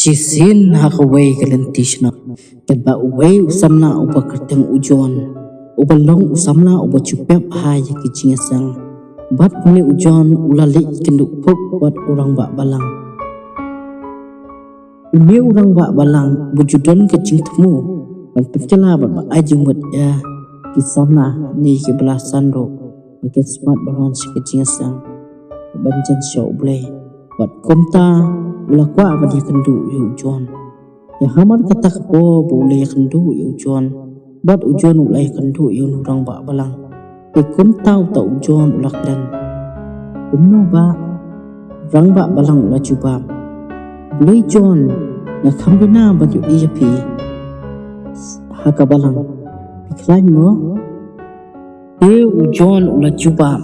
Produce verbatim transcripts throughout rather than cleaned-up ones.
Shisien ha kawei ka lynti shnong, kat ba uwei u samla uba kyrteng u John, uba long u samla uba ju pep ha ïa ki jingïaseng. Bad une u John u la leit kynduh pop bad u rangbah balang. Une u rangbah balang uba ju don ka jingthmu ban pynkylla bad ba ai jingmut ïa ki samla ne ki ba la san ruh, ba kin smat ban wan sha ka jingïaseng ban jan sha U Blei. Bad kumta u la kwah ban ïakynduh ïa u John. Ïa hamar kata ka por ba u la ïakynduh ïa u John, bad u John u la ïakynduh ïa u rangbah balang. Te kumta uta u John u la kren: Kumno bah? Rangbah balang u la jubab: Blei John, nga kham bina ban ïohi ïa phi ha ka balang. Phi khlaiñ mo? Te u John u la jubab: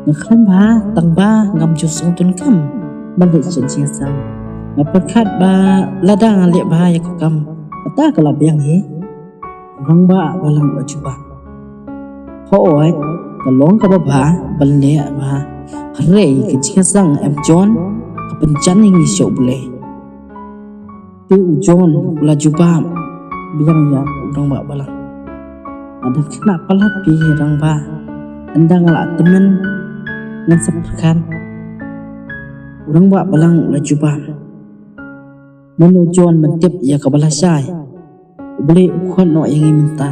Nga khlaiñ bha, tang ba ngam ju sngewthuh kam ban leit sha jingïaseng. Nga pyrkhat ba lada nga leh bha ïa ka kam, kata ka la biang hi. Rangbah balang u la jubab: Hooid, ka long kaba bha ban leh bha. Hynrei ka jingïaseng, em John, ka pynjan ïa ngi sha U Blei. Te u John u la jubab biang ïa u rangbah balang: Nga dang khynnah palat phi rangbah, ynda nga la tymmen ngan sa pyrkhat. U rangbah balang u la jubab: Mano John, men tip ïa kaba lashai? U Blei u khot noh ïa ngi mynta.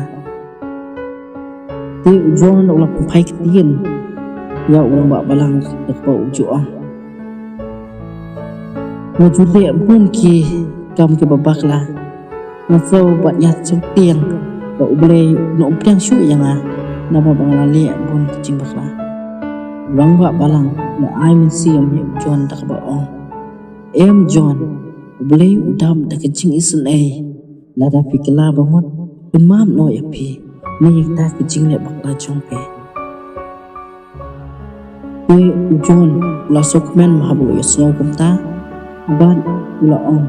Te u John u la pynphai ktien ïa u rangbah balang da kaba u ju ong: Nga ju leh bun ki kam kiba bakla. Nga sngew bad nga sheptieng ba U Blei un ym pdiang shuh ïa nga namar ba nga la leh bun ki jingbakla. U rangbah balang u la ai mynsiem ïa u John da kaba ong: Em John, U Blei u dap da ka jingisynei. Lada phi kylla ba mut, un map noh ïa phi na ïa kita ki jingleh bakla jong phi. Te u John u la sngewkmen haba u la ïohsngew kumta, bad u la ong: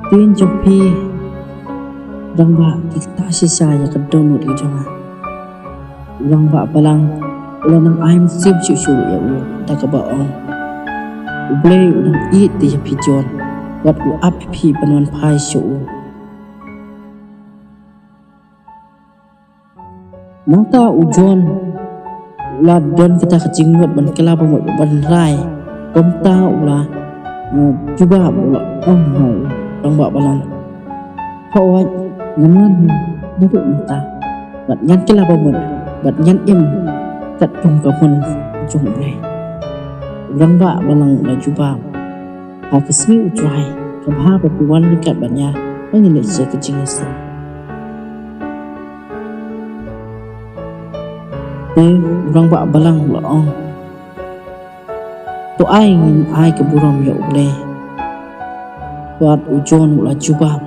Ktien jong phi rangbah ki ktah shisha ïa ka dohnud jong nga. U rangbah balang u la nang ai mynsiem shuh shuh ïa u da kaba ong: U Blei u nang ïeit ïa phi John, bad u ap ïa phi ban wan phai sha u. Nangta u John u la don kata ka jingmut ban kylla ba mut ban rai. Kumta u la, eh, jubab, u la ong ha u rangbah balang: Hooid, ngan wan naduh mynta, bad ngan kylla ba mut, bad ngan im katkum ka mon jong U Blei. U rangbah balang u la jubab: Ha ka sngi U Trai, ka bha ba phi wan ryngkat bad nga, ba ngin leit sha ka jingïaseng. Te u rangbah balang u la ong: To ai ngin ai ka burom ïa U Blei. Bad u John u la jubab: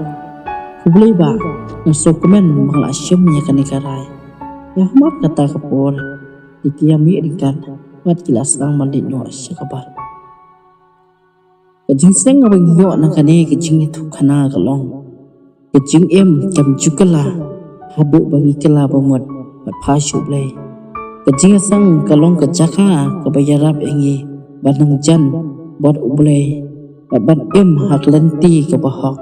Khublei bah, nga sngewkmen ba nga la shim ïa kane ka rai. Ïa hamar kata ka por, ki ïa mih ryngkat bad ki la sdang ban leit noh sha ka bar. Ka jingseng kaba ngi ïoh na kane ka jingïathuhkhana ka long: Ka jingim kam ju kylla haduh ba ngi kylla ba mut bad phai sha U Blei. Ka jingïaseng ka long ka jaka kaba ïarap ïa ngi ban nang jan bad U Blei bad ban im ha ka lynti kaba hok.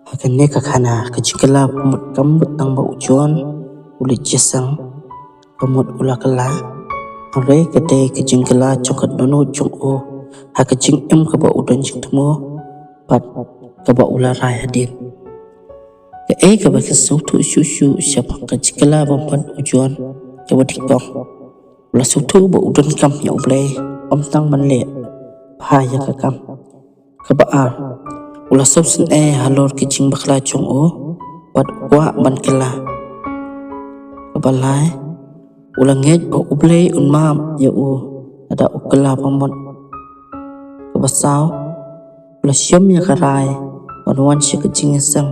Ha kane ka khana, ka jingkylla ba mut kam mut tang ba u John u leit ïaseng, ka mut u la kylla. Hynrei ka dei ka jingkylla jong ka dohnud jong u ha ka jingim kaba u don jingthmu bad kaba u la rai hadien. Kaei kaba ka sngewthuh shuh shuh shaphang ka jingkylla ba mut u John kaba nyngkong, u la sngewthuh ba u donkam ïa U Blei, ym tang ban leh bha ïa ka kam. Kaba ar, u la sngewsynei halor ki jingbakla jong u bad u kwah ban kylla. Kaba lai, u la ngeit ba U Blei un map ïa u lada u kylla ba mut. Kaba saw, u la shim ïa ka rai ban wan sha ka jingïaseng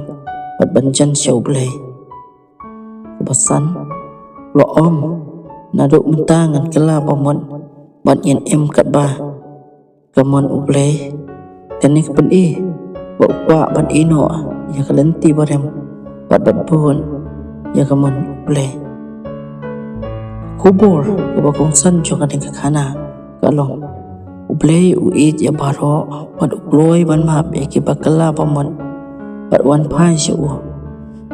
bad ban jan sha U Blei. Kaba san, u la ong: Naduh mynta ngan kylla ba mut bad ngan im katba ka mon U Blei. Kane ka pyni ba u kwah ban ïehnoh ïa ka lynti barim bad ban bud ïa ka mon U Blei. Khubor kaba kongsan jong kane ka khana ka long: U Blei u ïeit ïa baroh, bad u kloi ban map ïa kiba kylla bamut bad wan phai sha u.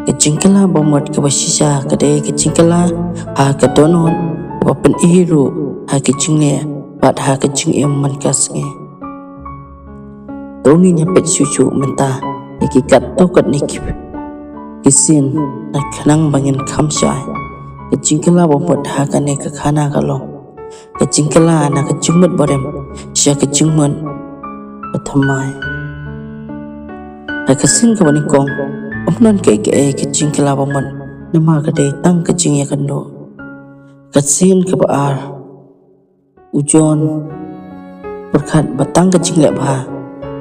Ka jingkylla bamut kaba shisha ka dei ka jingkylla ha ka dohnud, kaba pyni ruh ha ka jingleh bad ha ka jingim man ka sngi. To ngin ïa peit shuh shuh mynta ïa ki katto katne ki, ki sien, na khnang ba ngin kham shai. Ka jingkylla bamut ha kane ka khana ka long ka jingkylla na ka jingmut barim sha ka jingmut bathymmai. Ha ka sien kaba nyngkong, ym don kaei kaei ka jingkylla bamut, namar ka dei tang ka jingïakynduh. Ka sien kaba ar, u John u pyrkhat ba tang ka jingleh bha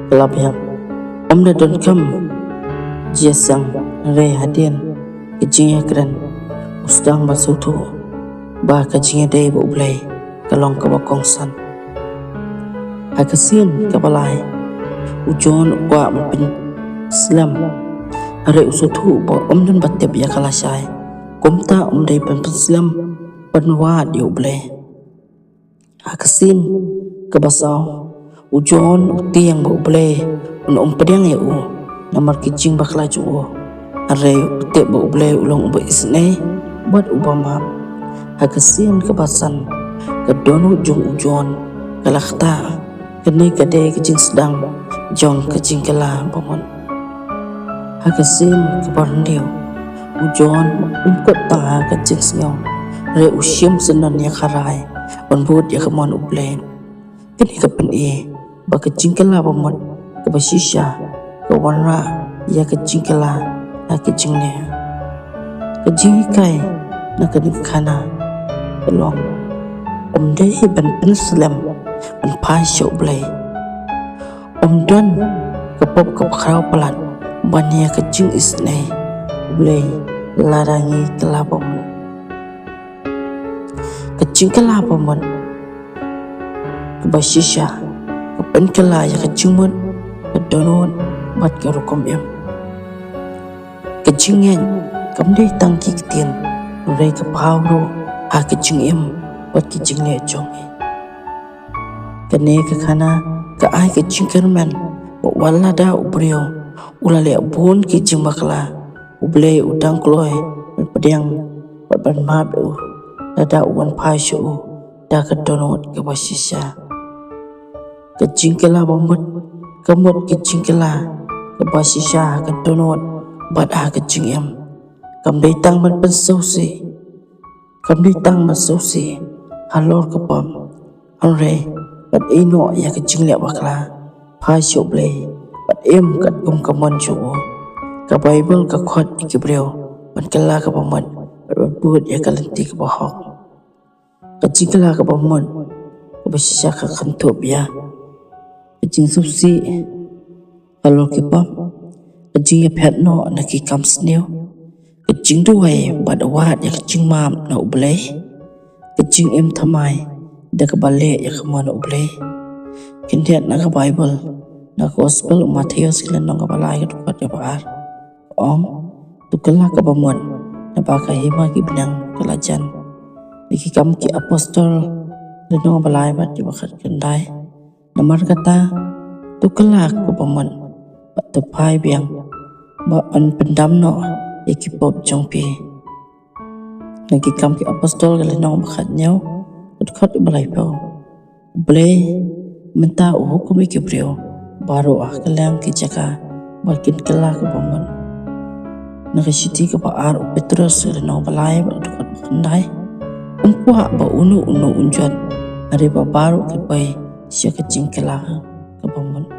ka la biang. Ym da donkam jingïaseng, hynrei hadien ka jingïakren, u sdang ban sngewthuh ba ka jingïadei bad U Blei ka long kaba kongsan. Ha ka sien kaba lai, u John u kwah ban pynslem, hynrei u sngewthuh ba ym don ba tip ïa ka lashai. Kumta um dei ban pynslem ban wad ïa U Blei. Ha ka sien kaba saw, u John u tieng ba U Blei un ym pdiang ïa u namar ki jingbakla jong u. Hynrei u tip ba U Blei u long uba isynei bad uba map. Ha ka sien kaba san, ka dohnud jong u John ka la ktah. Kane ka dei ka jingsdang jong ka jingkylla bamut. Ha ka sien kaba hynriew, u John um kut tang ha ka jingsngew, hynrei u shim syndon ïa ka rai ban bud ïa ka mon U Blei. Kane ka pyni ba ka jingkylla bamut kaba shisha ka wanrah ïa ka jingkylla ha ka jingleh. Ka jinghikai na kane ka khana ka long, ym dei ban pynslem ban phai sha U Blei. Ym don ka pop kaba khraw palat ban ïa ka jingisynei U Blei lada ngi kylla bamut. Ka jingkylla bamut kaba shisha ka pynkylla ïa ka jingmut, ka dohnud bad ka rukom im. Ka jingngeit kam dei tang ki ktien, hynrei ka phaw ruh ha ka jingim bad ka jingleh jong ngi. Kane ka khana ka ai ka jingkyrmen ba wat lada u briew u la leh bun ki jingbakla, U Blei u dang kloi ban pdiang bad ban map ïa u lada u wan phai sha u da ka dohnud kaba shisha. Ka jingkylla bamut ka mut ka jingkylla kaba shisha ha ka dohnud bad ha ka jingim. Kam dei tang ban pynsngewsih, kam dei tang ban sngewsih halor ka pop, hynrei ban ïehnoh ïa ka jingleh bakla, phai sha U Blei bad im katkum ka mon jong u. Ka Baibl ka khot ïa ki briew ban kylla ka bamut bad ban bud ïa ka lynti kaba hok. Ka jingkylla ka bamut kaba shisha ka kynthup ïa ka jingsngewsih halor ki pop, ka jingïaphet noh na ki kam sniew, ka jingduwai bad wad ïa ka jingmap na U Blei, ka jingim thymmai da kaba leh ïa ka mon U Blei. Khyndiat na ka Baibl, na ka Gospel u Mathaios, ka lynnong kaba lai, ka dkhot kaba ar, ka ong: To kylla ka bamut, naba ka hima ki bneng ka la jan. Na ki Kam ki Apostol, lynnong kaba lai bad kaba khatkhyndai: Namar kata, to kylla ka bamut bad to phai biang, ba yn pyndam noh ïa ki pop jong phi. Na ki Kam ki Apostol, ka lynnong ba khathynñiew, ka dkhot ba laiphew: U Blei mynta u hukum ïa ki briew baroh ha kylleng ki jaka ba kin kylla ka bamut. Na ka shithi kaba ar u Petros, ka lynnong ba lai bad ka dkhot ba khyndai: Ym kwah ba uno uno un jot, hynrei ba baroh ki poi sha ka jingkylla ka bamut.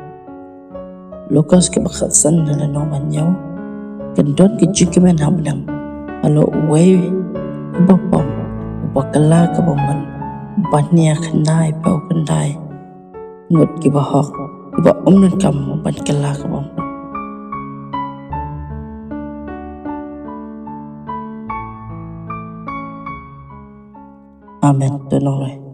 Lukas kaba khatsan, ka lynnong ba hynñiew: Kan don ka jingkmen ha bneng halor uwei uba pop, uba kylla ka bamut, ban ïa khyndai phew khyndai ngut kiba hok, kiba ym donkam ban kylla ka bamut. Amen. To nongleh.